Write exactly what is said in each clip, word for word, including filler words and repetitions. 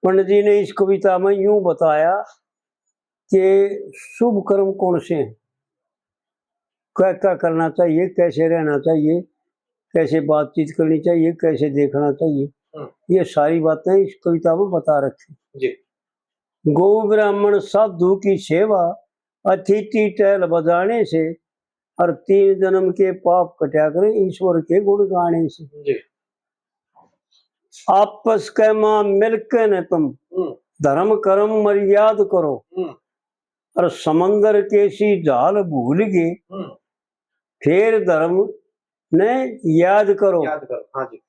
पंडित जी ने इस कविता में यूं बताया कि शुभ कर्म कौन से हैं, क्या क्या करना चाहिए, कैसे रहना चाहिए, कैसे बातचीत करनी चाहिए, कैसे देखना चाहिए। हम्म। ये सारी बातें इस कविता में बता रखी। जी। गौ ब्राह्मण साधु की सेवा, अतिथि टहल बजाने से, और तीन जन्म के पाप कटा करें ईश्वर के गुण गाने से। जी। आपस के मां मिलके न तुम हम्म। धर्म कर्म मर्याद करो। हम्म। और समंदर के सी ढाल भूल गए, हम्म। फिर धर्म ने याद करो। याद करो, हाँ जी।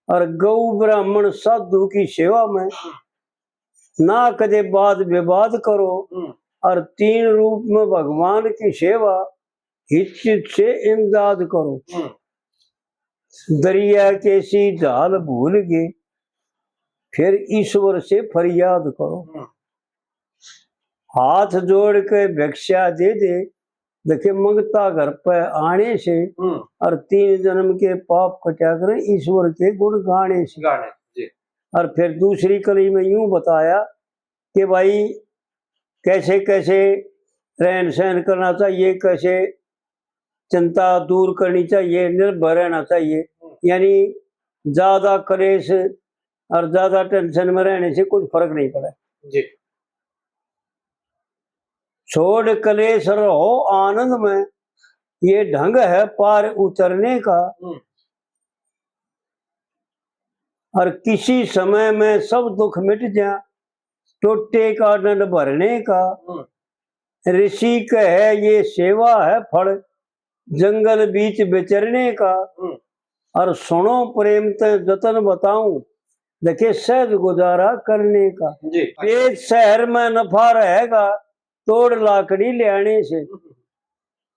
और गौ ब्राह्मण साधु की सेवा में हम्म। ना कदे वाद विवाद करो। हम्म। और तीन रूप में भगवान की सेवा हित चित से इमदाद करो। हम्म। दरिया के सी ढाल भूल गए, फिर ईश्वर से फरियाद करो। हम्म। हाथ जोड़ के भिक्षा दे दे, देखे मंगता घर पे आने से, हम्म। और तीन जन्म के पाप कटा करें ईश्वर के गुण गाने से। गाने, जी। और फिर दूसरी कली में यूं बताया कि भाई कैसे कैसे रहन सहन करना चाहिए, कैसे चिंता दूर करनी चाहिए, निर्भय रहना चाहिए। हम्म। यानी ज्यादा कलेश और ज्यादा टेंशन में रहने से कुछ फर्क नहीं पड़ा। जी। छोड़ कलेश रहो आनंद में, ये ढंग है पार उतरने का। हम्म। और किसी समय में सब दुख मिट जा, टोटे का डंड भरने का। हम्म। ऋषि कहे ये सेवा है फल, जंगल बीच विचरने का। हम्म। और सुनो प्रेम ते जतन बताऊं, देखे सहज गुजारा करने का। जी। पेट शहर में नफा रहेगा, तोड़ लाकड़ी ले आने से। हम्म।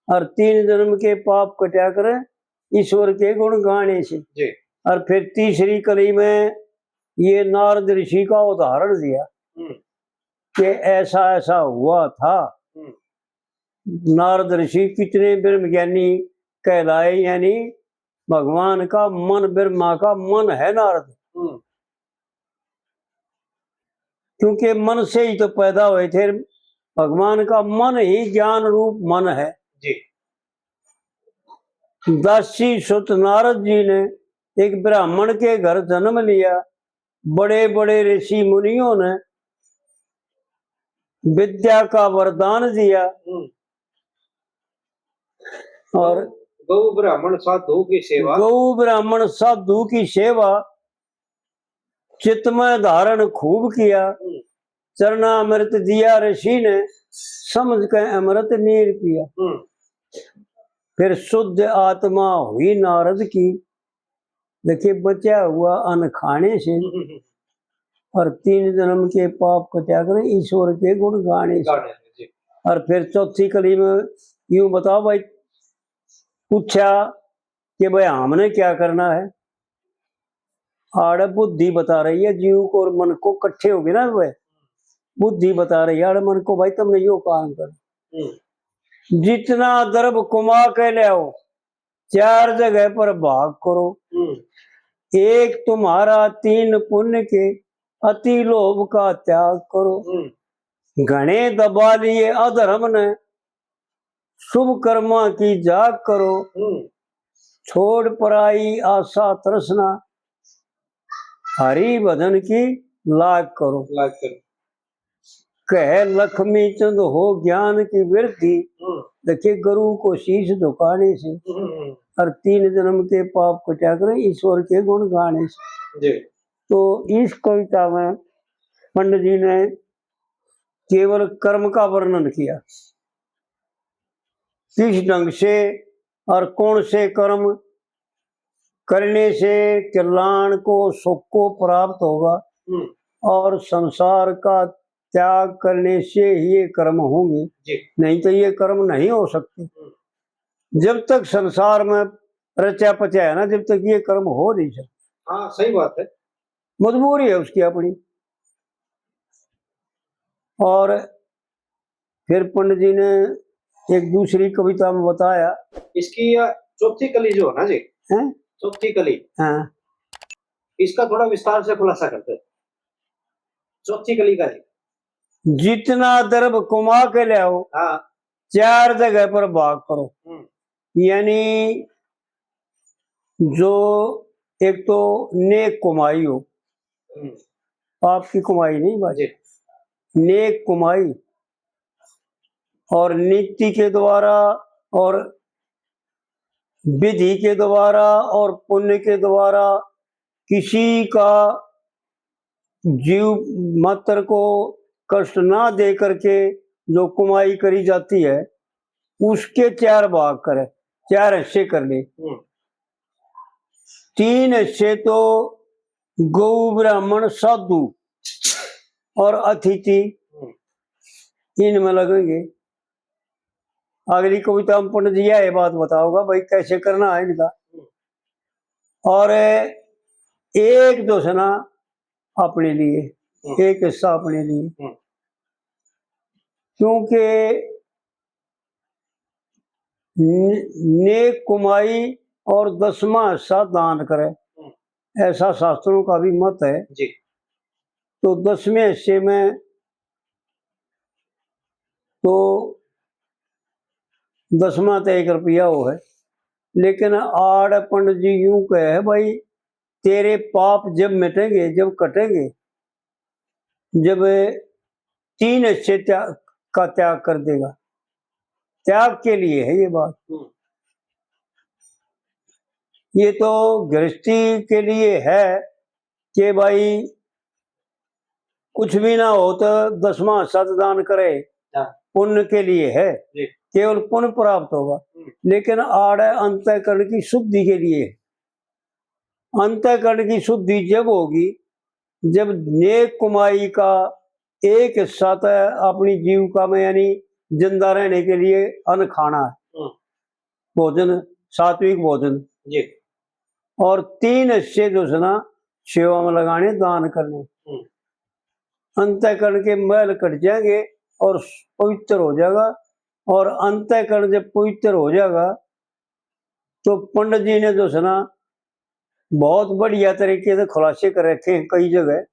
और तीन जन्म के पाप कटा करें ईश्वर के गुण गाने से। जी। और फिर तीसरी कली में ये नारद ऋषि का उदाहरण दिया हम्म। कि ऐसा ऐसा हुआ था। हम्म। नारद ऋषि कितने ब्रह्मज्ञानी कहलाए, यानी भगवान का मन, ब्रह्मा का मन है नारद। हम्म। क्योंकि मन से ही तो पैदा हुए थे, भगवान का मन ही ज्ञान रूप मन है। जी। दासी सुत नारद जी ने एक ब्राह्मण के घर जन्म लिया, बड़े बड़े ऋषि मुनियों ने विद्या का वरदान दिया। हम्म। और गौ ब्राह्मण साधु की सेवा। गौ ब्राह्मण साधु की सेवा चित्त में धारण खूब किया। हम्म। चरणामृत दिया ऋषि ने, समझ के अमृत नीर पिया। हम्म। फिर शुद्ध आत्मा हुई नारद की, देखिए बचा हुआ अन्न खाने से। हम्म। और तीन जन्म के पाप कटा करें ईश्वर के गुण गाने से। गाने से, जी। और फिर चौथी कली में यूं बताओ भाई, पूछा कि भाई हमने क्या करना है? आड़े बुद्धि बता रही है, जीव को और मन को इकट्ठे हो गए ना, वह बुद्धि बता रही है आड़े मन को, भाई तुमने यो काम कर। हम्म। जितना द्रव्य कमा के ले आओ, चार जगह पर भाग करो। हम्म। एक तुम्हारा तीन पुण्य के, अति लोभ का त्याग करो। हम्म। घणे दबा लिए अधर्म ने, शुभ कर्मा की जाग करो। हम्म। छोड़ पराई आशा तृष्णा, हरि भजन की लाग करो। लाग करो। कहे लक्ष्मी चंद हो ज्ञान की वृद्धि, हम्म। देखे गुरु को शीश झुकाने से। हम्म। और तीन जन्म के पाप कटा करें ईश्वर के गुण गाने से। जी। तो इस कविता में पंडित जी ने केवल कर्म का वर्णन किया, किस ढंग से और कौन से कर्म करने से कल्याण को, सुख को प्राप्त होगा, हम्म। और संसार का त्याग करने से ही ये कर्म होंगे, जी। नहीं तो ये कर्म नहीं हो सकते। हम्म। जब तक संसार में रचा पचा है ना, जब तक ये कर्म हो नहीं सकते। हाँ, सही बात है। मजबूरी है उसकी अपनी। और फिर पंडित जी ने एक दूसरी कविता में बताया। इसकी यह चौथी कली जो है ना जी, हैं? चौथी कली, हाँ। इसका थोड़ा विस्तार से खुलासा करते हैं। चौथी कली का है। जितना द्रव्य कमा के ले आओ, हाँ। चार जगह पर भाग करो। हम्म। यानी जो एक तो नेक कमाई हो, हम्म। आपकी कमाई नहीं भाई, जी। नेक कमाई, और नीति के द्वारा और विधि के द्वारा और पुण्य के द्वारा किसी का जीव मात्र को कष्ट ना दे करके जो कमाई करी जाती है, उसके चार भाग करे, चार हिस्से कर ले। हम्म। तीन हिस्से तो गौ, ब्राह्मण, साधु और अतिथि, हम्म। इनमें लगेंगे। अगली कविता में पंडित जी यह बात बताओगा भाई कैसे करना है इनका। हम्म। और एक जो है ना अपने लिए, हम्म। एक हिस्सा अपने लिए, हम्म। क्योंकि ने-, नेक कमाई और दसवां हिस्सा दान करे, हम्म। ऐसा शास्त्रों का भी मत है। जी। तो दसवें हिस्से में तो दसवां तो एक रुपया हो है, लेकिन आड़ पंडित जी यूं कहे है, भाई, तेरे पाप जब मिटेंगे, जब कटेंगे, जब तीन हिस्से त्याग का त्याग कर देगा। त्याग के लिए है ये बात। हम्म। ये तो गृहस्थी के लिए है कि भाई कुछ भी ना हो तो दसवां हिस्सा दान करे, हाँ। पुण्य के लिए है, जी। केवल पुण्य प्राप्त होगा। हम्म। लेकिन आड़ अंतःकरण की शुद्धि के लिए है। अंतःकरण की शुद्धि जब होगी जब नेक कमाई का एक हिस्सा तो अपनी जीविका में यानी जिंदा रहने के लिए अन्न खाना है, हम्म। भोजन, सात्विक भोजन, जी। और तीन हिस्से जो है ना सेवा में लगाने, दान करने। हम्म। अंतःकरण के मैल कट जाएंगे और पवित्र हो जाएगा, और अंतःकरण जब पवित्र हो जाएगा तो पंडित जी ने जो है ना बहुत बढ़िया तरीके से खुलासे कर रखे हैं, कई जगह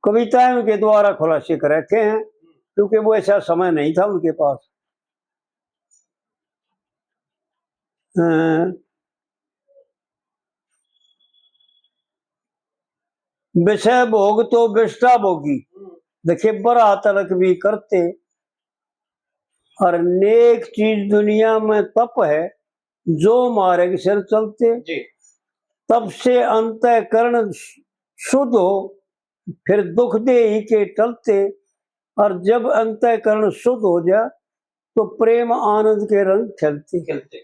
कविताएं उनके द्वारा खुलासे कर रखे हैं, क्योंकि वो ऐसा समय नहीं था उनके पास। अ, विषय भोग तो विष्टा भोगी, देखे बरा तलक भी करते, और नेक चीज दुनिया में तप है, जो मार्ग सिर चलते। जी। तप से अंतःकरण शुद्ध हो, फिर दुख देही के टलते, और जब अंतःकरण शुद्ध हो जा, तो प्रेम आनंद के रंग खिलते। खिलते।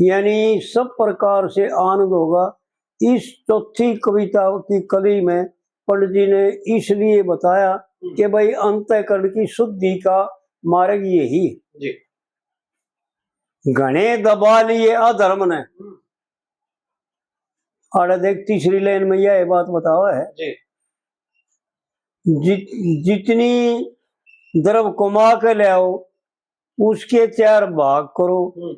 यानी सब प्रकार से आनंद होगा। इस चौथी कविता की कली में पंडित जी ने इसलिए बताया हम्म। कि भाई अंतःकरण की शुद्धि का मार्ग यही। जी। घणे दबा लिए अधर्म ने। हम्म। आड़े देख, तीसरी लाइन में यह बात बतावा है, जी। जि-, जितनी द्रव्य कमा के ले आओ, उसके चार भाग करो। हम्म।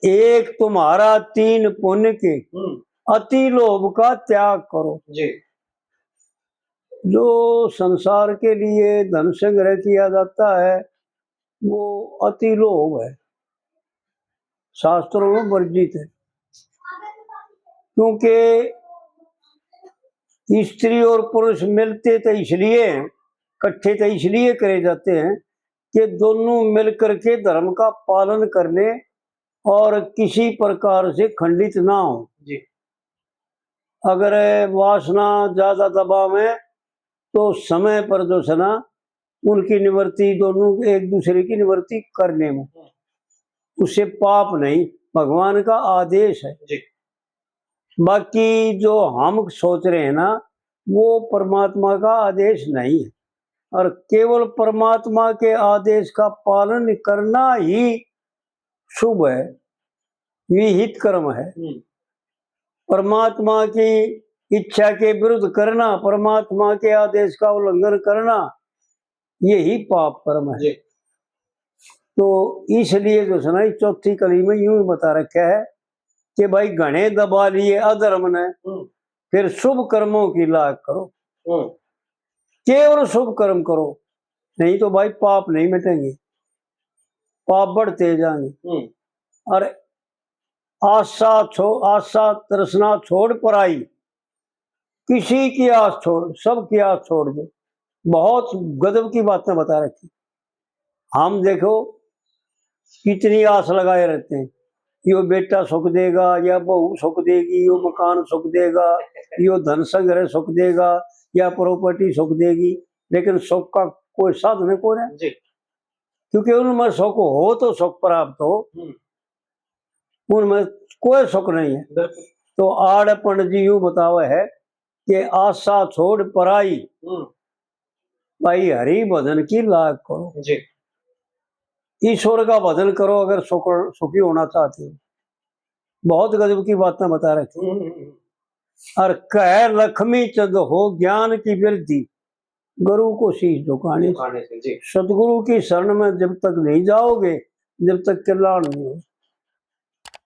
एक तुम्हारा, तीन पुण्य के, हम्म। अति लोभ का त्याग करो। जी। जो संसार के लिए धन संग्रह किया जाता है, वो अति लोभ है, शास्त्रों में वर्जित है। क्योंकि स्त्री और पुरुष मिलते तो इसलिए हैं, इकट्ठे तो इसलिए करे जाते हैं कि दोनों मिलकर के धर्म का पालन कर लें और किसी प्रकार से खंडित ना हो। जी। अगर वासना ज्यादा दबावे तो समय पर जो है ना उनकी निवृत्ति, दोनों एक दूसरे की निवृत्ति करने में, उससे पाप नहीं, भगवान का आदेश है। जी। बाकी जो हम सोच रहे हैं ना, वो परमात्मा का आदेश नहीं है, और केवल परमात्मा के आदेश का पालन करना ही शुभ है, विहित कर्म है। हम्म। परमात्मा की इच्छा के विरुद्ध करना, परमात्मा के आदेश का उल्लंघन करना, यही पाप कर्म है। जी। तो इसलिए जो है ना, इस चौथी कली में यूं ही बता रखा है कि भाई घणे दबा लिए अधर्म ने, हम्म। फिर शुभ कर्मों की लाग करो। हम्म। केवल शुभ कर्म करो, नहीं तो भाई पाप नहीं मिटेंगे, पाप बढ़ते जाएंगे। हम्म। और आशा छो आशा तृष्णा छोड़ पराई, किसी की आस छोड़, सबकी आस छोड़ दे। बहुत गजब की बातें बता रखी। हम देखो, कितनी आस लगाए रहते हैं, यो बेटा सुख देगा, या बहू सुख देगी, यो मकान सुख देगा, यो धन संग्रह सुख देगा, या प्रॉपर्टी सुख देगी, लेकिन सुख का कोई साधन को नहीं। जी। क्योंकि उनमें सुख हो तो सुख प्राप्त हो, हम्म। उनमें कोई सुख नहीं है। बिल्कुल। तो आड़ पंडित जी यूं बतावे है कि आशा छोड़ पराई, हम्म। भाई हरि भजन की लाग करो। जी। ईश्वर का भजन करो अगर सुख, सुखी होना चाहते हो। बहुत गजब की बातें बता रखी। हम्म, हम्म, हम्म। और कह लक्ष्मी चंद हो ज्ञान की वृद्धि, गुरु को शीश झुकाने से। झुकाने से, जी। सतगुरु की शरण में जब तक नहीं जाओगे, जब तक कल्याण नहीं हो।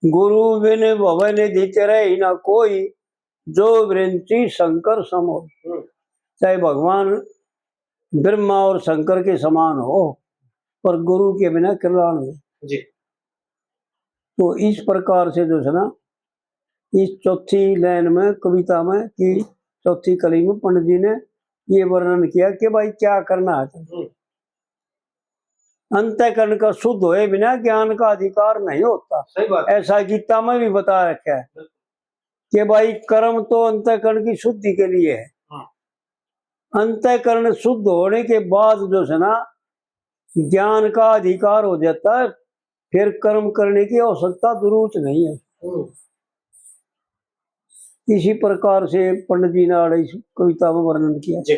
गुरु बिन भव निधि तेरे ही ना कोई, जो विरंची शंकर सम होय। हम्म। चाहे भगवान ब्रह्मा और शंकर के समान हो, पर गुरु के बिना कल्याण नहीं। जी। तो इस प्रकार से जो है ना, इस चौथी लाइन में, कविता में, कि चौथी कली में पंडित जी ने ये वर्णन किया कि भाई क्या करना है। हम्म। अंतःकरण का शुद्ध होए बिना ज्ञान का अधिकार नहीं होता। सही बात। ऐसा गीता में भी बता रखा है बिल्कुल। कि भाई कर्म तो अंतःकरण की शुद्धि के लिए है। हाँ। अंतःकरण शुद्ध होने के बाद जो है ना, ज्ञान का अधिकार हो जाता है, फिर कर्म करने की आवश्यकता जरूरत नहीं है। हम्म। इसी प्रकार से पंडित जी ने आड़े इस कविता में वर्णन किया। जी।